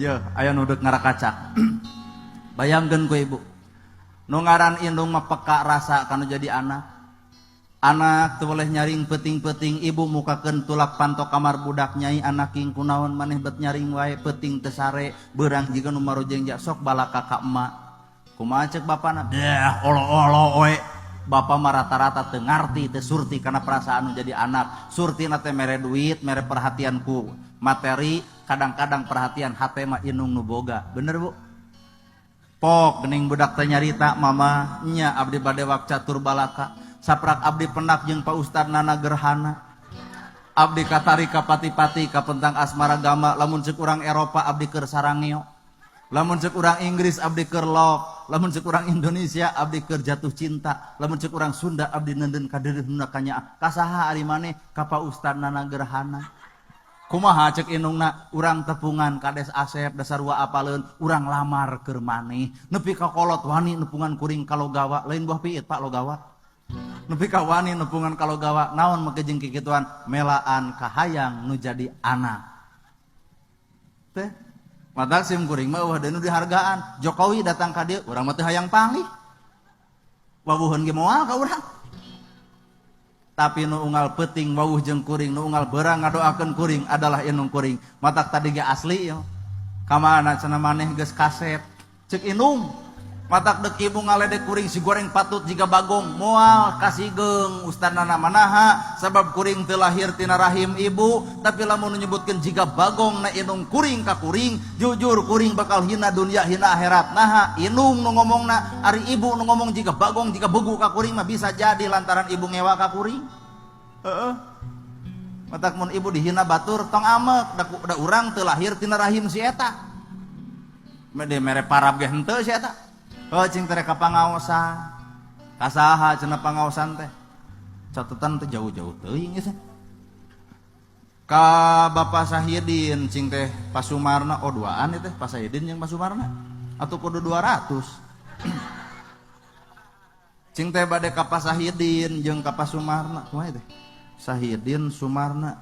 Ya, aya nu deuk ngarakacak. Bayangkeun ku ibu. Nu ngaran indung mah peka rasa kanu jadi anak. Anak teu boleh nyaring peuting-peuting, ibu mukakeun tulak panto kamar budak, "Nyai, anak king kunaon maneh bet nyaring wae peuting teu sare beurang jiga nu marujeng ja, sok balaka ka emak." Kumaha cek bapana? "Deh, olo-olo we." Bapak mah rata-rata teu ngarti, teu surti kana perasaan nu jadi anak. Surtina teh mere duit, mere perhatian ku materi, kadang-kadang perhatian hate mah indung nu boga. Bener, Bu? Pok geuning budak teh nyarita, "Mama nya abdi bade wak catur balaka. Saprak abdi pendak jeung Pak Ustad Nana Gerhana. Abdi katari ka pati-pati ka pentang asmara gama, lamun cek urang Eropa abdi keur sarangeo. Lamun cek urang Inggris abdi keur love, lamun cek urang Indonesia abdi keur jatuh cinta, lamun cek urang Sunda abdi neundeun ka deudeuh kanyaah. Ka saha ari maneh? Ka Pak Ustad Nana Gerhana." Kumaha cek indungna? "Urang tepungan Kades Asep, dasar wa apaleun, urang lamar keur maneh. Nepi ka kolot wani nepungan kuring ka logawa." Lain buah piit, Pak, logawa. Nepi ka wani nepungan ka logawa. Naon make jeung kikituan? Melaan kahayang nu jadi anak. Teh. Matak sim kuring mah euweuh deui nu dihargaan. Jokowi datang ka dieu, urang mah teu hayang panggih. Wawuheun ge moal ka urang. Tapi nu unggal peuting wawuh jeung kuring, nu unggal beurang ngadoakeun kuring adalah indung kuring. Matak tadi ge asli yo. "Kamana cenah maneh geus kasep?" cek indung. Matak dek ibu ngaledek kuring, "Si goreng patut jiga bagong," moal kasigeung ustadna manaha, sabab kuring teu lahir tina rahim ibu. Tapi lamun nyebutkeun jiga bagong na indung kuring ka kuring, jujur kuring bakal hina dunia hina akhirat. Naha? Indung nu ngomongna. Ari ibu nu ngomong jiga bagong jiga begu ka kuring mah bisa jadi lantaran ibu ngewa ka kuring. Heeh. Matak mun ibu dihina batur tong amek, da urang teu lahir tina rahim si eta. Mede mere parab ge henteu si eta. Oh, cing tere ka pangaosan. Ka saha cenah pangaosan teh? Catatan teh jauh-jauh teuing geus. Ka Bapak Sahidin cing teh Pak Sumarna. Oh, duaan teh Pak Sahidin jeung Pak Sumarna. Atau kudu 200. Cing teh bade ka Pak Sahidin jeung ka Pak Sumarna. Kumaha teh? Sahidin Sumarna.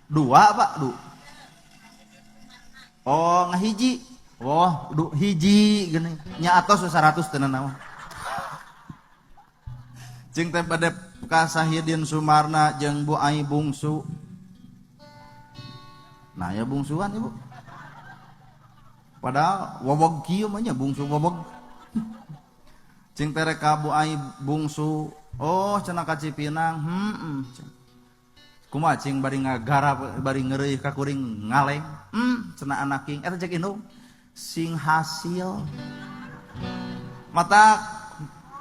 Dua, Pak, du. Oh, ngahiji. Oh, du, hiji gini. Nya atos 100 teu naon. Cing teh bade ka Sahidin Sumarna jeung Bu Ai Bungsu. Nah, ya bungsuan ibu. Padahal wowog kieu mah nya bungsu wowog. Cing teh rek ka Bu Ai Bungsu. "Oh," cenah, "ka Cipinang." Kumaha cing bari ngagarap bari ngeureuy ka kuring ngaleng. Cenah anak king eta cek indung sing hasil. Mata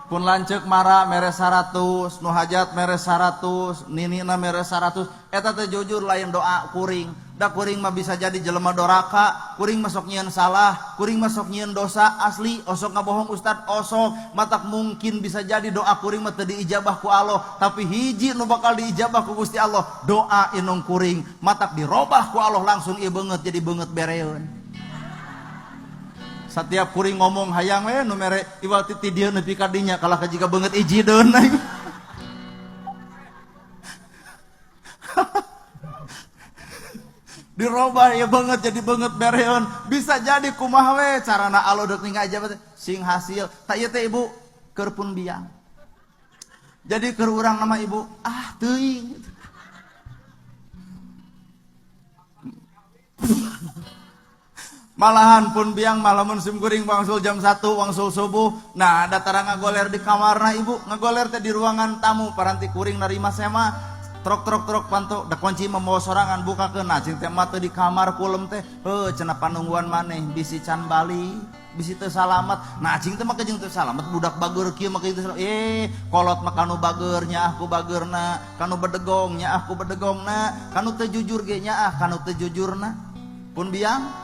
pun lanceuk mara mere 100, nu hajat mere 100, ninina mere 100, eta teh jujur lain doa kuring. Da kuring mah bisa jadi jelema doraka, kuring mah sok nyieun salah, kuring mah sok nyieun dosa asli, osok ngabohong ustad osok. Matak mungkin bisa jadi doa kuring mah teu diijabah ku Allah, tapi hiji nu bakal diijabah ku Gusti Allah, doa indung kuring. Matak dirobah ku Allah langsung ieu beungeut jadi beungeut bereun. Setiap kuring ngomong hayang we nu mere iwal ti dieu nepi ka dinya kalah ka jiga beungeut ijideun. Dirobah ya banget jadi banget bereun. Bisa jadi kumaha we carana Allah deuk ninggal aja sing hasil. Tak ieu teh ibu keur pun biang. Jadi keur urang nama ibu ah teuing. Malahan pun biang malamun sim kuring wangsul jam 1 wangsul subuh. Nah, ada tara ngagoler di kamarna ibu, ngagoler teh di ruangan tamu paranti kuring narima sema. Trok trok trok panto da kunci membawa sorangan buka ke nah cing teh mah teu di kamar kulem teh heuh cenah panungguan maneh bisi can bali bisi teu salamet. Nah cing teh mah jeung teu salamet budak bageur kieu mah teu salamet. Kolot mah kanu bageur nyaah ku bageurna, kanu bedegong nyaah ku bedegongna, kanu teu jujur ge nyaah kanu teu jujurna. Pun biang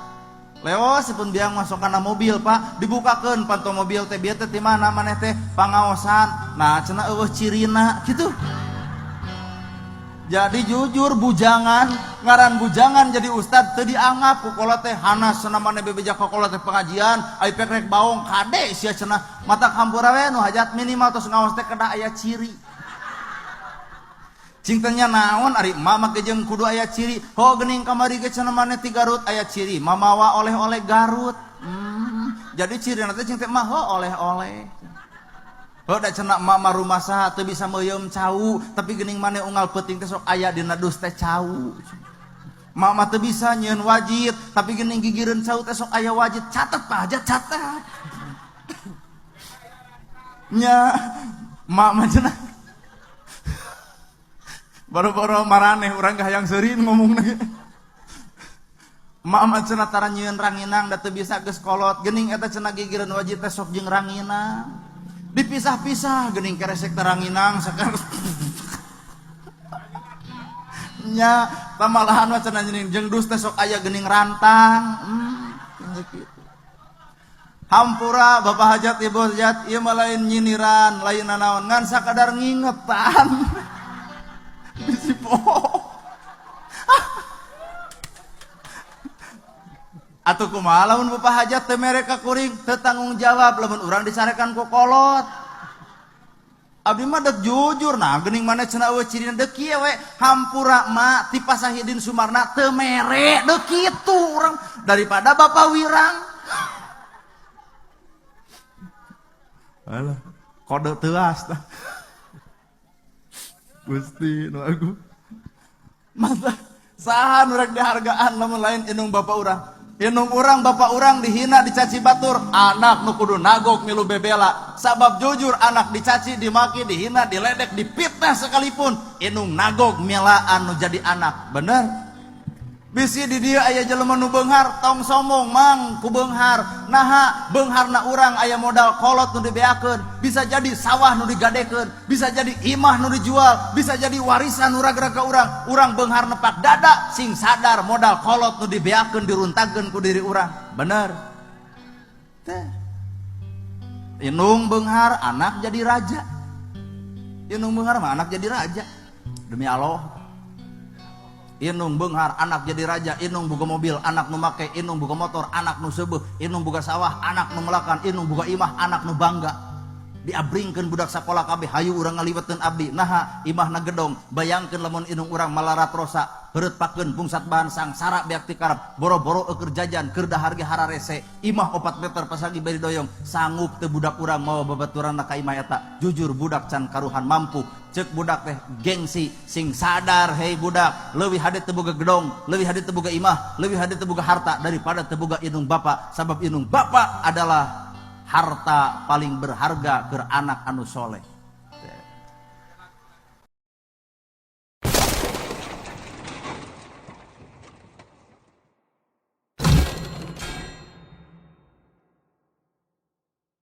leos pun biang masuk kana mobil, Pak, dibukakeun panto mobil teh, bieu teh ti mana maneh teh? Pangaosan. Nah cenah eueuh cirina kitu. Jadi jujur bujangan, ngaran bujangan jadi ustad teu dianggap ku kolot teh hanas cenah maneh bebeja ka kolot teh pengajian, ai pek rek baong kade sia cenah. Mata hampura we nu hajat minimal tos ngaos teh kedah aya ciri. Cing teh nya naon ari emak make jeung kudu aya ciri. Ho geuning kamari ge cenah maneh ti Garut aya ciri, mamawa oleh-oleh Garut. Jadi ciri teh cing teh mah ho oleh-oleh. Ho da cenah emak mah rumah saha teu bisa meuyeum cau, tapi geuning maneh unggal peuting teh sok aya dina dus teh cau. Emak mah teu bisa nyieun wajit, tapi geuning gigireun cau teh sok aya wajit. Catet Pak Hajat, catet. Nya emak mah cenah baru-baru maraneh urang hayang seurin ngomong lagi. Emak mah cenah tara nyieun ranginang da teu bisa geus kolot, geuning eta cenah gigireun wajit teh sok jeung ranginang. Dipisah-pisah geuning keresek teh ranginang sakarang. Nya tamalahan mah cenah geuning jeung dus teh sok aya geuning rantang. Kitu. Hampura Bapak Hajat Ibu Hajat, ieu mah lain nyiniran, lain nanaon, ngan sakadar ngingetan. Bisi poho. Atuh kumaha lamun Bapak Hajat teu mere ka kuring, teu tanggung jawab lamun urang dicarekan ku kolot. Abdi mah dek jujur, nah geuning maneh cenah eueuh cirina deuk kieu we, hampura mak ti Pasahidin Sumarna teu mere, deuk kitu urang daripada Bapak Wirang. Alah, kode teuas tah. Gusti nu agung. Masa saha nu rek dihargaan lamun lain indung bapak urang. Indung urang bapak urang dihina dicaci batur, anak nu kudu nagok milu bebela. Sabab jujur anak dicaci, dimaki, dihina, diledek, dipitnah sekalipun, indung nagok milaan nu jadi anak. Bener? Bisi di dieu aya jelema nu beunghar, tong sombong mang ku beunghar. Naha beungharna urang aya modal kolot nu dibeakeun, bisa jadi sawah nu digadekeun, bisa jadi imah nu dijual, bisa jadi warisan nu ragrag ka urang. Urang beunghar nepak dada sing sadar modal kolot nu dibeakeun diruntakeun ku diri urang. Bener? Teh. Indung beunghar anak jadi raja. Indung beunghar mah anak jadi raja. Demi Allah. Indung beunghar anak jadi raja, indung boga mobil anak nu make, indung boga motor anak nu seubeuh, indung boga sawah anak nu melakan, indung boga imah anak nu bangga. Diabringkeun budak sakola kabeh hayu urang ngaliwetkeun abdi, naha imahna gedong, bayangkeun lamun indung urang malarat rosa, heureut pakeun pungsat bahan sangsara beak ti karab, boro-boro eueur jajan keur dahar ge hararese, imah 4 meter pasagi bari doyong, sanggup teu budak urang mawa babaturanna ka imah eta. Jujur budak can karuhan mampu. Cek budak teh gengsi, sing sadar hei budak, leuwih hade teu boga gedong, leuwih hade teu boga imah, leuwih hade teu boga harta daripada teu boga indung bapa, sabab indung bapa adalah harta paling berharga keur anak anu soleh.